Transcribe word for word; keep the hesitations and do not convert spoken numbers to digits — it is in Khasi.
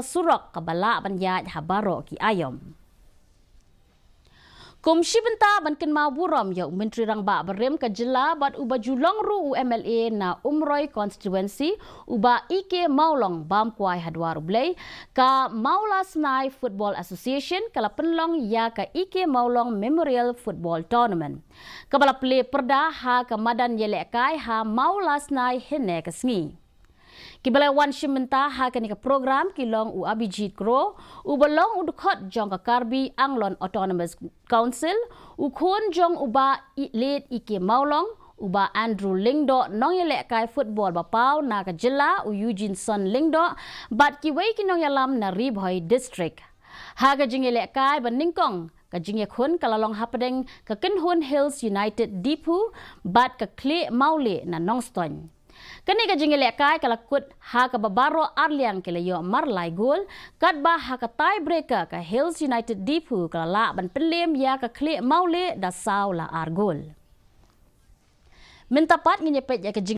surok kaba lah ban ïaid ha baroh ki aiom. Kum shi bynta ban kynmaw burom ïa u Myntri Rangbah barim ka jylla bad uba ju long ruh u M L A na Umroi constituency, u Bah E K Mawlong bam kwai ha dwar U Blei, ka Mawlasnai Football Association ka la pynlong ïa ka E K Mawlong Memorial Football Tournament, kaba la plie pyrda ha ka madan ïalehkai ha Mawlasnai hynne ka sngi. Kiba la wan shim bynta ha kane ka program ki long u Abhijit Kro, uba long u dkhot jong ka Karbi Anglong Autonomous Council, u khun jong u Bah I-, Late E K Mawlong, u Bah Andrew Lyngdoh, nongïalehkai football ba paw na ka jylla, u Eugene Son Lyngdoh, bad kiwei ki nongïalam na Ri Bhoi District. Ha ka jingïalehkai ba nyngkong, ka jingïakhun ka la long hapdeng ka Kynhun Hills United Diphu bad ka Khlieh Mawlieh na Nongstoiñ. Kane ka jingïalehkai ka la kut ha kaba baroh arliang ki la ïoh mar lai gol, katba ha ka tiebreaker ka Hills United Diphu ka la lah ban pynlem ïa ka Khlieh Mawlieh da saw la ar gol. Mynta pat ngin ïa peit ïa ka jing